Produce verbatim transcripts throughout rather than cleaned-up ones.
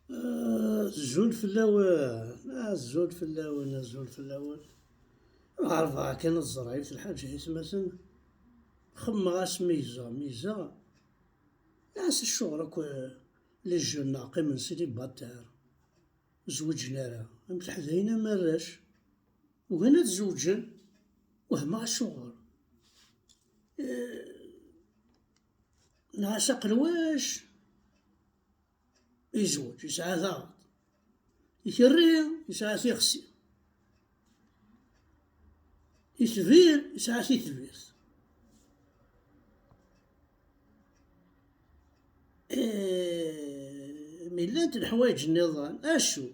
Azul fell-awen, azul fell-awen, azul fell-awen. Ɣerbeɣ kan ad ẓreɣ yiwet lḥaǧa, aytmaten. Xemmeɣ-as mi yezdeɣ, mi yezdeɣ. Nɛas acuɣer akk, eh, les jeunes-a qqimen célibataires, ur zwiǧen ara. Am teḥdayin am arrac, ugan ad zewǧen. Wehmeɣ acuɣer. Eh, nɛas aqelwac. Izweǧ, yesɛa taɣaṭ. Ikerri, yesɛa tixsi. Itbir, yesɛa titbirt. Eh, mi llant leḥwayeǧ nniḍen, acu?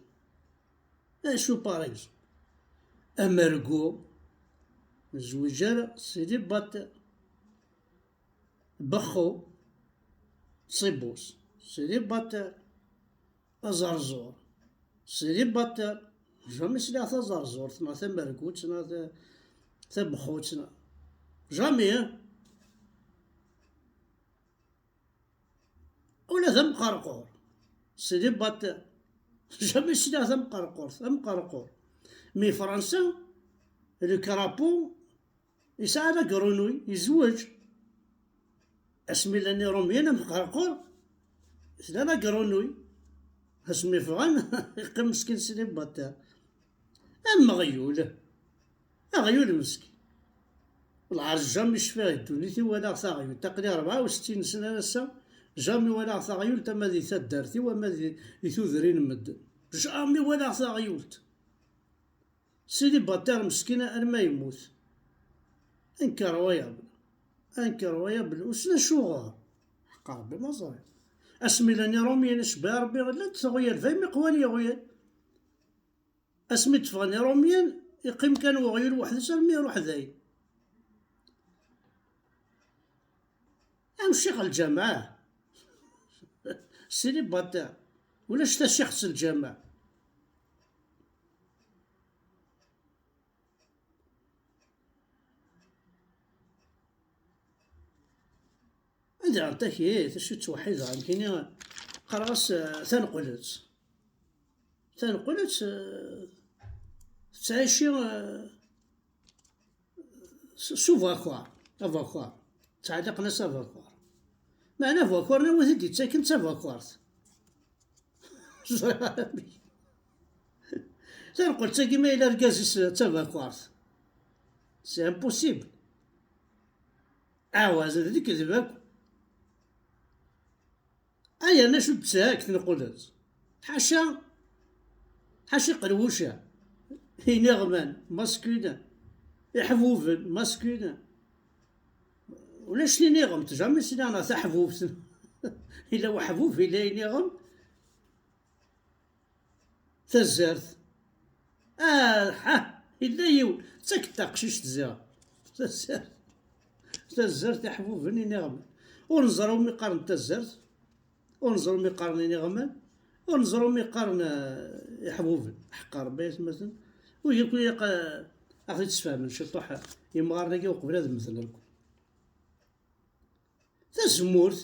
Acu, par exemple? Amergu, nezweǧ ara, célibataire. Bexxu, ṣibus, célibataire. Aẓerẓur, célibataire. Jamais sliɣ taẓerẓurt neɣ tamergut neɣ ta-, tabexxut neɣ, jamais, hein? Ula d amqerqur, célibataire. Jamais sliɣ tamqerqurt, amqerqur. Mi Fransa, le crapaud, yesɛa la grenouille, yezweǧ. Asmi llan Irumyen, amqerqur, tella la grenouille. Asmi ffɣen, yeqqim meskin célibataire. Am uɣyul. Aɣyul meskin. Lɛerz jamais cfiɣ di ddunit i walaɣ taɣyult. Aql-i rebɛa u settin sna ass-a, jamais walaɣ taɣyult ama di taddart-iw ama di, di tudrin n medden. Jamais walaɣ taɣyult. Célibataire meskin arma yemmut. Incroyable. Incroyable. Wissen acuɣer? Ḥeqq Rebbi ma ẓriɣ. Asmi llan Irumyen, icebba Rebbi, llant teɣyal, daymi qwan yeɣyal. Asmi d-ffɣen Irumyen, yeqqim kan weɣyul weḥd-s armi iruḥ dayen. Am ccix lǧameɛ. Célibataire. Ulac tacixt s lǧameɛ. Anda takit, acu ttweḥḥideɣ, nekkini qqareɣ-as, eh, taneqlet. Taneqlet, eh, tettɛici, eh, s, s uvakwar, avakwar. Ttɛelliqen-as avakwar. Meɛna avakwar-nni wi t-id-yettaken d tavakwart. Taneqlet-agi ma yella argaz-is d tavakwart. C'est impossible. Ɛawaz, d lekdeb akk. Ay, yerna acu d-tesɛa deg tneqlet? Ḥaca, ḥaca iqelwuca, iniɣman, masculin, iḥbuben, masculin. Ulac tiniɣemt, jamais sliɣ neɣ taḥbubt. Yella uḥbub, yella iniɣem. Tazzart. Ah, ha, yella yiwen. D taketta teqcict ziɣ. Tazzart. Tazzart iḥbuben iniɣman. Ur neẓri umi qqaren tazzart. Ur neẓri umi qqaren iniɣman. Ur neẓri umi qqaren, eh, iḥbuben. Ḥeqqa Rebbi, ay atmaten. Ur yakk ilaq, eh, ad ɣ-t-id-sfehmen ciṭuḥ, eh, yimɣaren-agi uqbel ad mmten akk. Tazemmurt,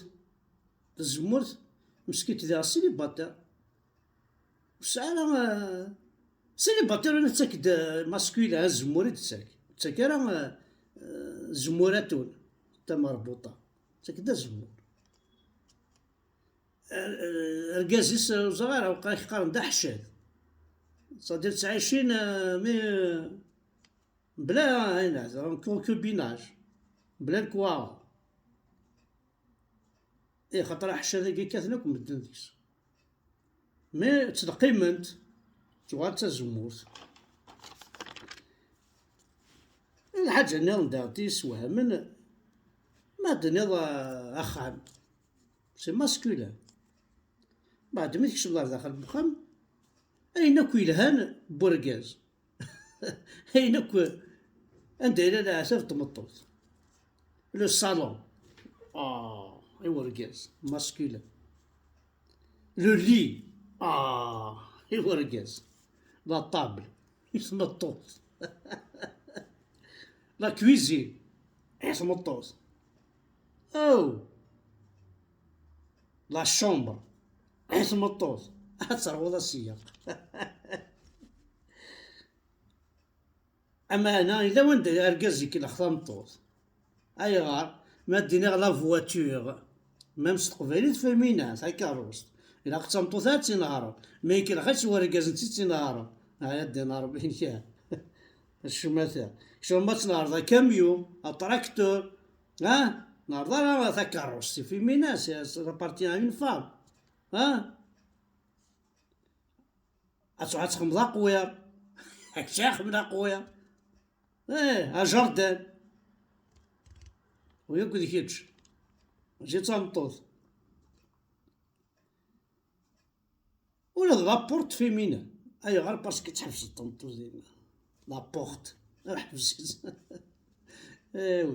tazemmurt, meskint diɣ célibataire. Ur tesɛi ara, eh, célibataire ur nettak-d, eh, masculin, azemmur i d-tettak. Ur tettak ara, eh, eh, zemmur atun, tamerbuṭa. Tettak-d azemmur. Eh, eh, argaz-is, eh, ur ẓriɣ ara, waqila qqaren d aḥeccad. C'est-à-dire ttɛicin, eh, mi, eh, Bla ayen hedren concubinage, bla lekwaɣeḍ. Ih, xaṭer aḥeccad-agi kkaten akk medden deg-s. Mi ttleqqiment, tuɣal d tazemmurt. Lḥaǧa nniḍen daɣen i yessewhamen, ma d-tenniḍ, ah, axxam, c'est masculin. Baɛd mi tkecmeḍ ar daxel n uxxam, ayen akk yelhan n urgaz. Ayen akk anda yella leɛtab n tmeṭṭut. Le salon. Ah, i urgaz. Masculin. Le lit. Ah, i urgaz. La table. I tmeṭṭut. La cuisine. I tmeṭṭut. Oh. La chambre. I tmeṭṭut. Ad terwuḍ a siyaq. Ama hna, yella wanda argaz ikellex tameṭṭut. Ayɣer? Ma d-iniɣ la voiture, même s teqbaylit féminin, takeṛṛust. Ilaq d tameṭṭut ad tt-inehṛen. Ma ikellex-itt wergaz, netta i tt-inehṛen. Ay ad d-iniɣ Ṛebbi nekk. Ccmata. Kečč ma tnehṛeḍ akamyun, atraktur, ha? Nehṛeḍ ara takeṛṛust, c'est féminin, c'est, ça appartient à une femme. Ha? Ad tṛuḥ ad txedmeḍ aqwiṛ. Ad txedmeḍ aqwiṛ. Ih, ajerdan. U yakk d kečč. Mačči d tameṭṭut. Ula d la porte féminin. Ayɣer? Parce que tḥebseḍ tameṭṭut dinna. La porte. Ḥbes-itt. Ew.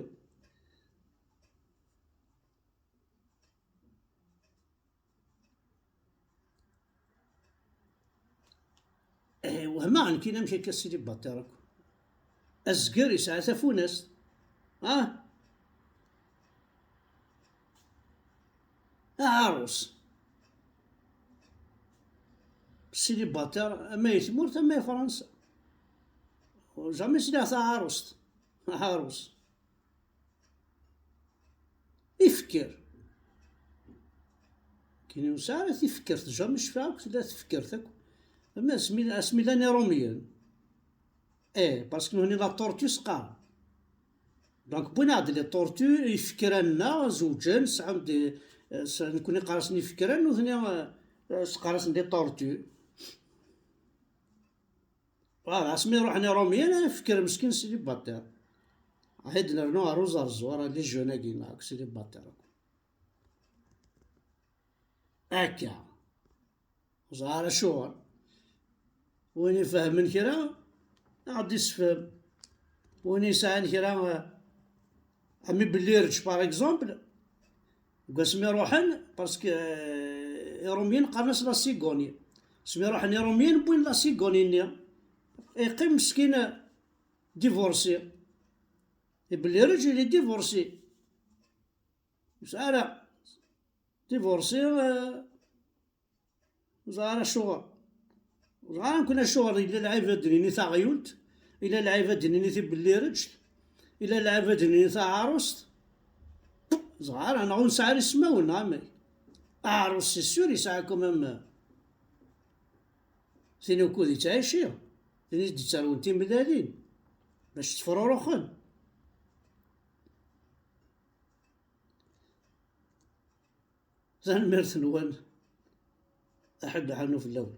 Eh, wehmeɣ nekkini amek akka célibataire akk. Azger yesɛa tafunast. Ah! Aɛarus. Célibataire, ama i tmurt, ama i Fransa. Jamais sliɣ taɛarust. Aɛarus. Ifker. Kini ur sɛi ara tifkert, jamais cfiɣ akk tella tefkert akk. Ama asmi, asmi llan Iṛumyen. Eh, parce que nuhni la tortue s qqaren. Donc, wwin-aɣ-d les tortues, ifekran-nneɣ, zewǧen, sɛan-d, eh, s-, nekkni qqar-asen ifekran, nutni, eh, eh, s-, qqar-asen des tortues. Voilà, asmi ruḥen Iṛumyen, ifker meskin célibataire. Ahi d-nernu ɣer uẓerẓur, les jeunes-agi, neɣ célibataire akk. Akka. Ẓer acuɣer. Win ifehmen kra, ad ɣ-d-isefhem. Win yesɛan kra, eh, am ibellirǧ, par exemple, deg wasmi ruḥen, parce que, eh, Iṛumyen qqaren-as la cigogné. Asmi ruḥen Iṛumyen, wwin la cigogné-nni. Iqqim meskin, eh, divorcé. Ibellirǧ, il est divorcé. Ur yesɛi ara. Divorcé, eh, ẓer acuɣer. Ẓer nekkni acuɣer yella lɛib ad d-nini taɣyult, yella lɛib ad d-nini tibellirǧt, yella lɛib ad d-nini taɛarust. Ẓer, neɣ ur nesɛi ara ismawen, neɣ amek? Aɛarust, c'est sûr, yesɛa quand même tin ukud yettɛici, tin i s-d-yettarwen timellalin, bac ttefruruxen. Tanemmirt-nwen. Aḥuddu ḥernu fell-awen.